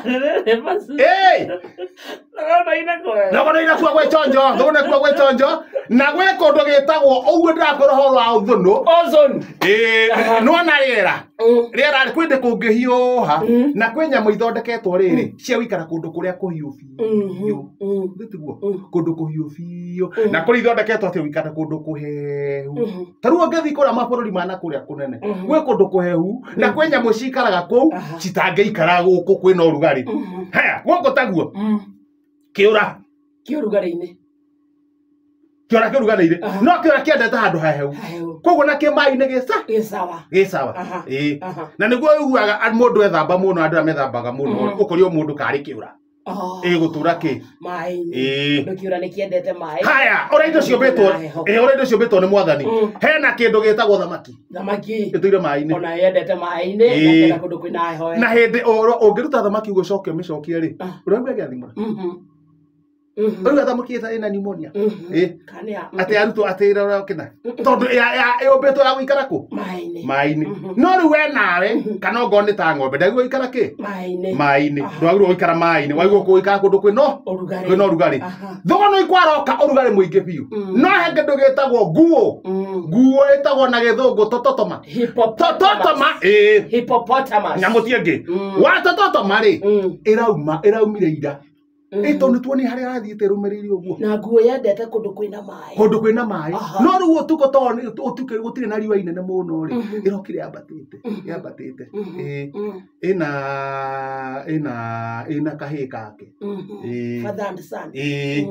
Ĩĩ, thũgũnũ inakua gwĩ chonjo, thũgũnũ ĩkua gwĩ chonjo na gwĩ kũndũ gĩtagwo ũguo ndĩrakwĩra ũhoro wa ũthũnũ. Ozone. Ĩĩ, nĩwona rĩera rĩera kwĩ ndĩ kũngĩhiũha na kwĩ nyamũ ithondeketwo rĩrĩ cia gũikara kũndũ kũrĩa kũhiũ biũ. Githĩ tiguo? Kũndũ kũhiũ biũ na kũrĩ ithondeketwo atĩ gũikara kũndũ kũhehu. Ta rĩu ũngĩthiĩ kũrĩa mabũrũri ma na kũrĩa kũnene gwĩ kũndũ kũhehu na kwĩ nyamũ cikaraga kũu citangĩikara gũkũ kwĩna ũrugarĩ. Haya, gũkũ taguo kĩũra. Kĩũrugarĩ-inĩ. Kĩũra kĩũrugarĩ-inĩ. No kĩũra kĩendete handũ hahehu. Hahehu. Koguo na kĩmaĩ-inĩ gĩca Gĩ sawa. Gĩ sawa. Ĩĩ. Na nĩguo ũiguaga mũndũ ethamba mũno, andũ arĩa methambaga mũno ũkorio mũndũ karĩ kĩũra. Oh. Ĩgũtũra kĩ? Maĩ-inĩ. Ĩĩ. Tondũ kĩũra nĩ kĩendete maĩ. Haya, ũrĩa indo ciũmbĩtwo. Na heho. Ĩĩ, ũrĩa indo ciũmbĩtwo nĩ mwathani. Hena kĩndũ gĩtagwo thamaki. Thamaki. Ĩtũire maĩ-inĩ. Ona yendete maĩ-inĩ na Ĩĩ. ĩkenda kũndũ kwĩna heho. Na hĩndĩ ũngĩruta thamaki ũguo ũcoke ũmĩcokie rĩ, ũraigua ĩgĩathimũra. Ũraigua thamaki ĩna pneumonia. Ĩĩ. Kana ya Atĩ arutwo atĩ ĩrora kĩna. Tondũ yũmbĩtwo ya gũikara kũ? Maĩ-inĩ. Maĩ-inĩ. No rĩu we nawe kana ongorwo nĩ ta ng'ombe ndagĩrĩirwo gũikara kĩ? Maĩ-inĩ. Maĩ-inĩ. Ndwagĩrĩirwo gũikara maĩ-inĩ, wagĩrĩirwo gũikara kũndũ kwĩna Ũrugarĩ. Kwĩna ũrugarĩ. Thũgũnũ ikwaroka ũrugarĩ mũingĩ biũ. No he kĩndũ gĩtagwo nguo. Nguo ĩtagwo na gĩthũngũ tototoma. Hippopotamus. Tototoma, ĩĩ. Hippopotamus. Nyamũ ti ĩngĩ. Wa tototoma rĩ, ĩrauma ĩraumire ira. Ĩ tondũ nĩtuonire harĩa arathiĩte ĩrũmĩrĩire ũguo. Na nguo yendete kũndũ kwĩna maĩ. Kũndũ kwĩna maĩ. No rĩu ũtukũ tondũ ũtukũ gũtirĩ na riũa inene mũno rĩ, ĩrokire yambatĩte, yambatĩte. Ĩĩ. Ĩna ĩna ĩna kahĩĩ kake. Ĩĩ. Father and son. Ĩĩ.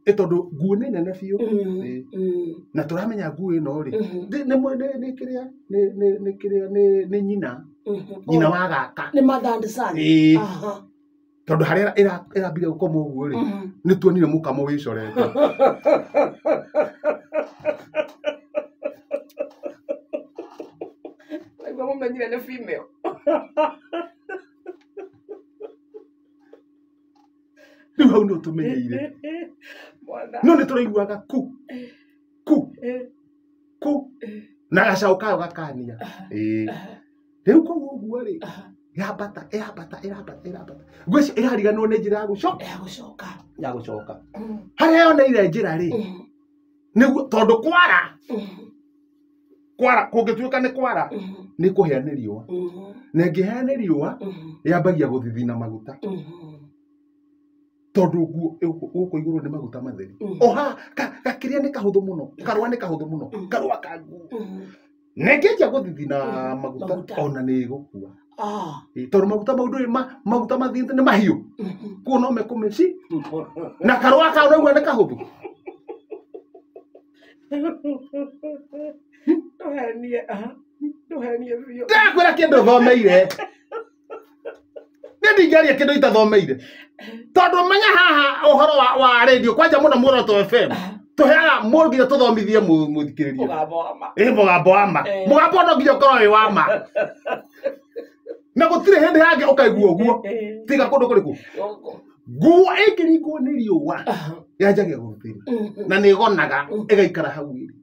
Ĩ tondũ nguo nĩ nene biũ. Ĩĩ. Na tũramenya nguo ĩno rĩ, nĩ nĩ kĩrĩa nĩ nĩ nĩ kĩrĩa nĩ nĩ nyina. Nyina wa gaka. Nĩ mother and son. Ĩĩ. Tondũ harĩa ĩrambire gũkoma ũguo rĩ, nĩ tuonire mũkamo wĩcorete. Naigua mũmenyire nĩ female. Rĩu hau nĩ tũmenyeire. Mwana. No nĩ tũraiguaga ku ku ku na gacaũ kayo gakania. Ĩĩ. Rĩu koguo ũguo rĩ, yambata ĩrambata ĩrambata ĩrambata. Ngwĩciria ĩrariganĩrwo nĩ njĩra ya gũcoka. Ya gũcoka. Ya gũcoka. Harĩa yoneire njĩra rĩ, nĩguo tondũ kwara kwara kũngĩtuĩka nĩ kwara nĩ kũhĩa nĩ riũa. Na ĩngĩhĩa nĩ riũa yambagia gũthithina maguta. Tondũ nguo gũkũ igũrũ nĩ maguta matheri. Oha gakĩrĩa nĩ kahũthũ mũno, karũa nĩ kahũthũ mũno, karũa ka nguo. Na ĩngĩanjia gũthithina maguta ona nĩ ĩgũkua. Tondũ maguta mau ndũĩ maguta mathiĩte nĩ mahiũ. Kuo no mekũmĩci. Na karũa kau ũraigua nĩ kahũthũ. Ndũhenie, ndũhenie biũ. Ndĩrakwĩra kĩndũ thomeire. Niĩ ndingĩaria kĩndũ itathomeire. Tondũ menya haha ũhoro wa radio kwanja mũno Muoroto FM. Tũheaga mũndũ nginya tũthomithie mũthikĩrĩria. Mũgambo wa ma. Ĩ mũgambo wa ma. Mũgambo no nginya ũkorwo wĩ wa ma. Na gũtirĩ hĩndĩ yangĩ ũkaigua ũguo. Tiga kũndũ kũrĩkũ. Nguo ĩngĩringwo nĩ riũa yanjagia gũthira. Na nĩ ĩgonaga ĩgaikara hau ĩrĩ.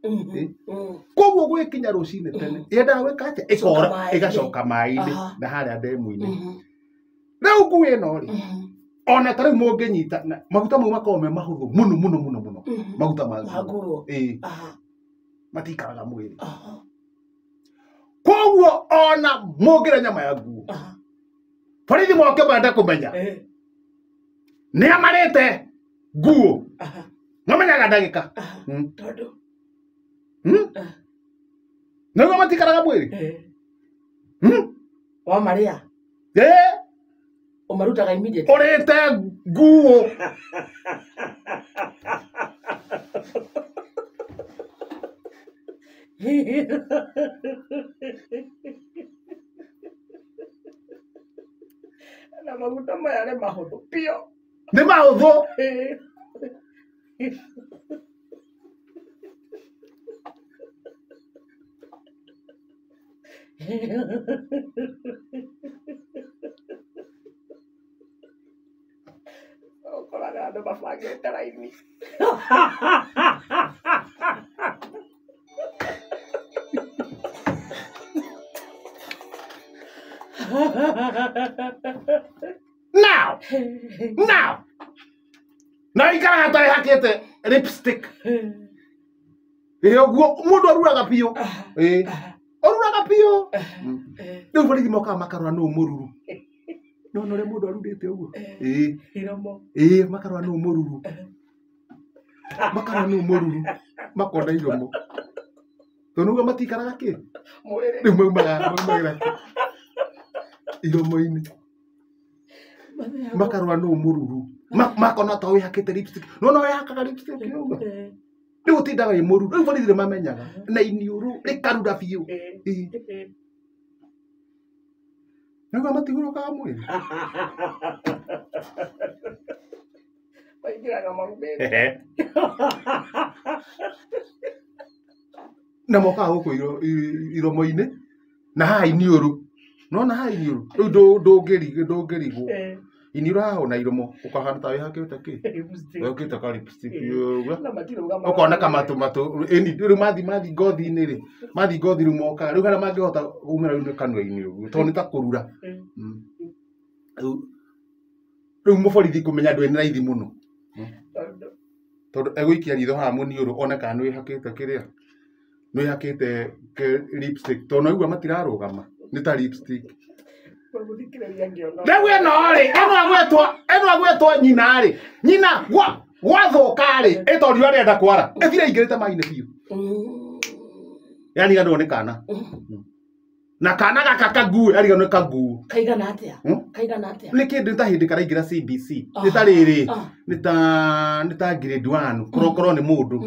Koguo gwĩkinya rũcinĩ tene yendaga gwĩka atĩa? Ĩkora ĩgacoka maĩ-inĩ na harĩa ndemu-inĩ. Rĩu nguo ĩno rĩ, ona ta rĩu mũngĩnyita maguta mau makoragwo me mahũthũ mũno mũno mũno mũno. Maguta ma nguo. Ĩĩ. Matikaraga mwĩrĩ. Koguo ona mũngĩrĩa nyama ya nguo, borithi moke mende kũmenya nĩ amarĩte nguo, mamenyaga ndagĩka. Tondũ Nĩguo matikaraga mwĩrĩ. Wamarĩa? Ĩĩ. Ũmarutaga immediately. Ũrĩte nguo. Na maguta maya nĩ mahũthũ biũ. Nĩ mahũthũ. Ũkoraga andũ mabangĩte raini. Na Now na ikaraga ta ĩhakĩte lipstick. Ĩ ũguo mũndũ aruraga biũ. Ĩ aruraga biũ. Rĩu borithi mokaga makarora nũ mũruru. No no ũrĩa mũndũ arurĩte ũguo. Ĩ Iromo. Ĩ makarora nũ mũruru. Makarora nũ mũruru. Makona iromo. Tondũ nĩguo matikaraga kĩ? Mwĩrĩ. Rĩu maumaga maumagĩra kĩ? Iromo-inĩ. Makarora nũ mũruru. Makona ta wĩhakĩte lipstick. No no wĩhakaga lipstick ũguo. Rĩu ũtindaga wĩ mũruru. Rĩu borithi nĩmamenyaga. Na iniũrũ rĩkarura biũ. Ĩ. Nĩguo matihurũkaga mwĩrĩ. Maingĩraga marumĩte. Na mokaga gũkũ iromo-inĩ na haha iniũrũ. Nĩwona haha iniũrũ? Rĩu ndũngĩrigwo. Iniũrũ haha ona iromo ũkahana ta wĩhakĩte kĩ? Wĩhakĩte ka lipstick ũguo. Na matirũgamaga. Ũkona kamatũ matũ ĩni rĩu mathi ngothi-inĩ rĩ, mathi ngothi rĩu mokaga rĩu harĩa mangĩhota kumĩra rĩu nĩ kanua-inĩ ũguo tondũ nĩ ta kũrura. Rĩu mũborithi kũmenya ndwĩ nĩ raithi mũno. Tondũ egũikia ritho haha mũniũrũ one kana nĩwĩhakĩte kĩrĩa, nĩwĩhakĩte lipstick tondũ nĩwaigua matirarũgama nĩ ta lipstick. Rĩu ĩno rĩ, ĩno agwetwo nyina rĩ, nyina gwathũka rĩ, ĩ tondũ riũa rĩrenda kwara, ĩthire ĩingĩrĩte maĩ-inĩ biũ. Yariganĩrwo nĩ kana. Na kana gaka kague, ariganĩrwo nĩ kaguo. Kaigana atĩa? Kaigana atĩa? Nĩ kĩndũ ta hĩndĩ karaingĩra CBC. Nĩ ta rĩrĩ, nĩ ta grade 1, korokoro nĩ mũndũ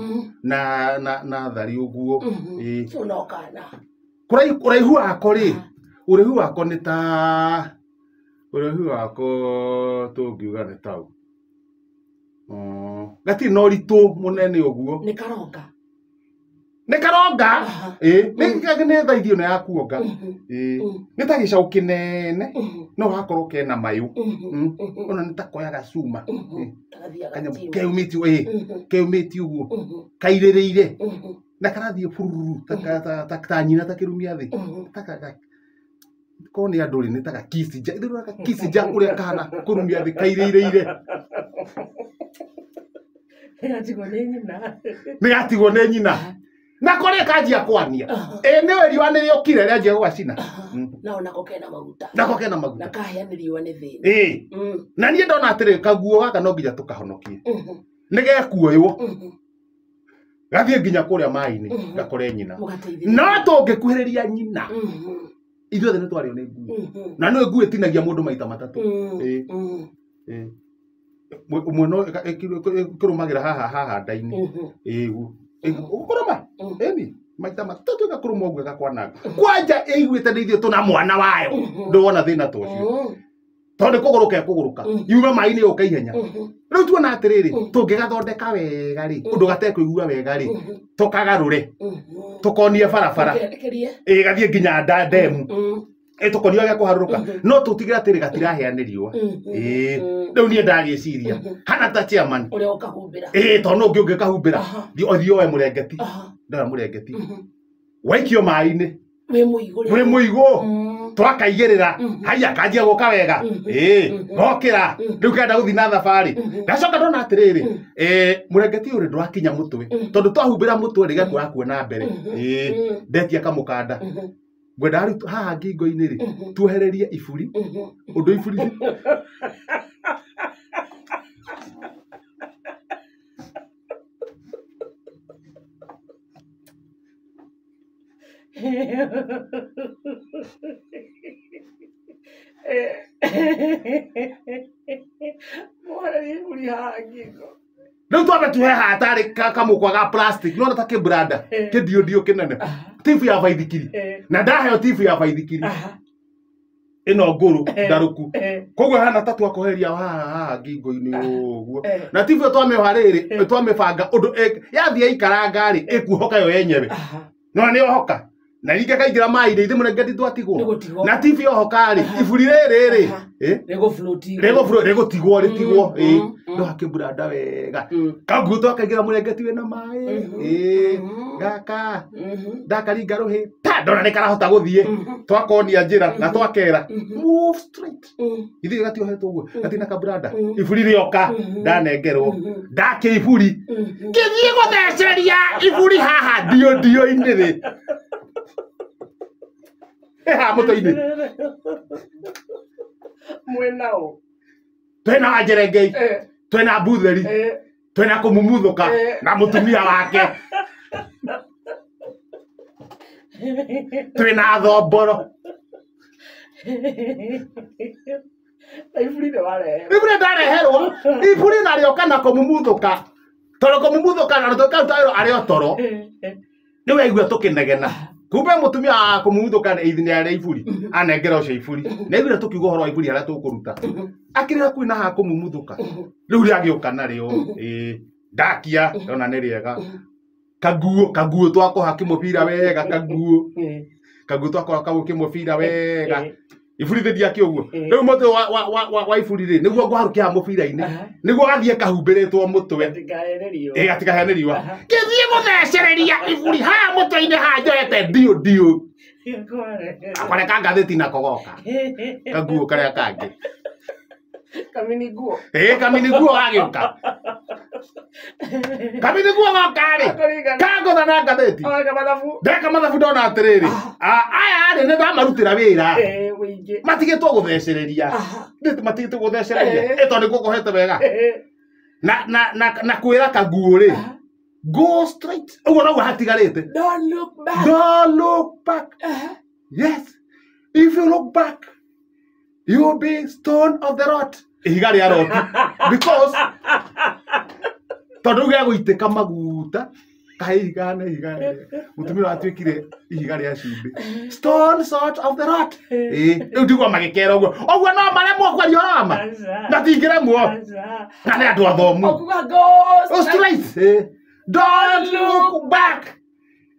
na thari ũguo. Ĩ. So no kana. Ũraihu wako rĩ, ũraihu wako nĩ ta ũraihu wako tũngiuga nĩ ta ũ. Gatirĩ na ũritũ mũnene ũguo. Nĩ karonga. Nĩ karonga. Ĩ, nĩ thaithi ĩno ya kuonga. Ĩ, nĩ ta gĩcaũ kĩnene no gakorwo kena mayũ. Ona nĩ ta koyaga cuma. Kanyamũ keumĩtie, ĩ, keumĩtie ũguo. Kairĩrĩire. Na karathiĩ bururu ta nyina ta kĩrumia thĩ. Korwo nĩ andũ rĩ, nĩ ta gakicija. Ithuĩ gakicija ũrĩa kahana kũrumia thĩ kairĩrĩire. Nĩgatigwo nĩ nyina. Nĩgatigwo nĩ nyina. Na kũrĩa kanjia kwania. Ĩ nĩwe riũa nĩrĩokire rĩanjia gũgacina. Na onako kena maguta. Nako kena maguta. Na kahĩa nĩ riũa nĩ thĩna. Ĩ. Na niĩ ndona atĩrĩ kaguo gaka no nginya tũkahonokie. Nĩgekuoywo. Gathiĩ nginya kũrĩa maĩ-inĩ gakore nyina. No tũngĩkuhĩrĩria nyina. Ithuothe nĩ twarĩo nĩ nguo. Na nĩ nguo ĩtinagia mũndũ maita matatũ. Ĩ. Ĩ. Ũmwe no ĩkĩrũmagĩra haha haha nda-inĩ. Ĩ ũguo. Ũkũrũma? Ĩni maita matatũ ĩgakũrũma ũguo ĩgakwananga. Kwanja ĩiguĩte nĩ ithuĩ tũna mwana wayo. Ndũwona thĩna ta ũcio. Tondũ nĩ kũgũrũka ĩkũgũrũka. Yume maĩ-inĩ yũke ihenya. Rĩu tuona atĩrĩrĩ, tũngĩgathondeka wega rĩ, ũndũ gatekũigua wega rĩ, tũkagarũre. Tũkonie barabara. Ĩ gathiĩ nginya ndemu. Ĩ tũkonie ũrĩa kũharũrũka. No tũtigĩre atĩrĩ gatirahĩa nĩ riũa. Ĩ rĩu niĩ ndagĩciria. Hana ta chairman. Ũrĩa ũkahumbĩra. Ĩ tondũ no ũngĩ ũngĩkahumbĩra. Thiĩ oe mũrengeti. Ndoya mũrengeti. Waikio maĩ-inĩ. Wĩ mũigũ. Wĩ mũigũ. Twakaigĩrĩra. Haiya kanjia gũka wega. Ĩ gokĩra. Rĩu kenda gũthiĩ na thabarĩ. Ndacoka ndona atĩrĩrĩ, mũrengeti ũyũ ndũrakinya mũtwe. Tondũ twahumbĩra mũtwe rĩ gekuoya kuona mbere. Ĩ ndetia kamũkanda. Ngwendaga rĩu haha ngingo-inĩ rĩ, tuohererie iburi. Ũndũ iburi. Muohererie iburi haha ngingo. Rĩu twambe tuhe haha tarĩ kamũkwa ga plastic, nĩwona ta kĩbranda, kĩndiũndiũ kĩnene. Tibu ya baithikiri. Na ndaheo tibu ya baithikiri. Ĩno ngũrũ ndarũku. Koguo hana ta twakoheria haha haha ngingo-inĩ ũguo. Na tibu ĩyo twamĩoha rĩrĩ, twamĩbanga ũndũ yathiĩ yaikaranga rĩ, ĩkuohoka yo yenyewe. No nĩ yohoka. Na ningĩ kaingĩra maĩ-inĩ, ithuĩ mũrengeti twatigwo. Na tibu yohoka rĩ, iburi rĩrĩ rĩ, rĩgũtigwo rĩtigwo. Ĩ no hakĩmburanda wega. Kaguo twakaingĩra mũrengeti wĩna maĩ. Ĩ Gaka ndakaringa rũhĩ ta ndona nĩ karahota gũthiĩ, twakonia njĩra na twakera move straight. Ithuĩ gatiohetwo ũguo, gatina kaburanda. Iburi rĩoka, ndanengerwo ndake iburi, ngĩthiĩ gũtheceria iburi haha ndio ndio-inĩ rĩ, ĩhaha mũtwe-inĩ. Mwena o. Twĩna Wanjerengei, twĩna Mbutheri, twĩna kũmumuthũka na mũtumia wake, twĩna Thomboro. Na iburi nĩ warehe. Iburi ndareherwo iburi narĩoka na kũmumuthũka, tondũ kũmumuthũka na tũkaruta wĩra arĩ o toro nĩ waigua tũkĩnegena, kumbe mũtumia wa kũmumuthũka nĩ arĩ iburi anengera ũcio iburi, nĩ aiguire tũkiuga ũhoro wa iburi harĩa tũkũruta, akĩrĩ hakuhĩ na haha kũmumuthũka rĩu rĩagĩũka narĩo. Ĩĩ, ndakia ndona nĩ rĩega, kaguo kaguo twakoha kĩmũbira wega, kaguo kaguo twakoha kau kĩmũbira wega, iburi thĩ ũguo. Rĩu mũtwe wa iburi rĩ, nĩguo ngũharũkia haha mũbira-inĩ nĩguo gathiĩ kahumbĩrĩtwo mũtwe. Gatikahenerio. Ĩ, gatikahenerio. Ngĩthiĩ gũthecereria iburi haha mũtwe-inĩ haha njoete ndiũ ndiũ akoreka ngathĩti nako goka kaguo karĩa kangĩ. Kamini nguo. Ĩ, kamini nguo gagĩũka, kamini nguo goka rĩ, kangũtha na ngathĩti. Weka mathabu. Ndeka mathabu ndona atĩrĩrĩ, aya rĩ, nĩ ndamarutĩra wĩra. Wĩingĩ. Matigĩtwo gũthecereria. Matigĩtwo gũthecereria ĩ, tondũ nĩkuo kohete wega na kwĩra kaguo rĩ, go straight ũguo noguo hatigarĩte. Don't look back. Don't look back. Yes, if you look back you'll be stone of the road, ihiga rĩa roti, because tondũ rĩu gĩagũitĩka maguta kaĩ ihiga na ihiga mũtumia watuĩkire ihiga rĩa cumbĩ, stone sort of the road. Ĩ, rĩu ndigua magĩkera ũguo ũguo no maremwo kwaria ũhoro wa ma na tingĩremwo na nĩ andũ athomu. Okuga go Oh, straight. Eh. Don't look back.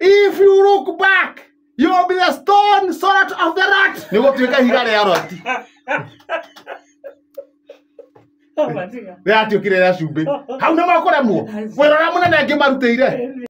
If you look back, you'll be the stone sort of the rock. Nĩ gũtuĩka ihiga rĩa roti. Matiga. Rĩratuĩkire rĩa cumbĩ. Hau nĩ makũremwo. Wĩra ũrĩa mũnene ngĩmarutĩire.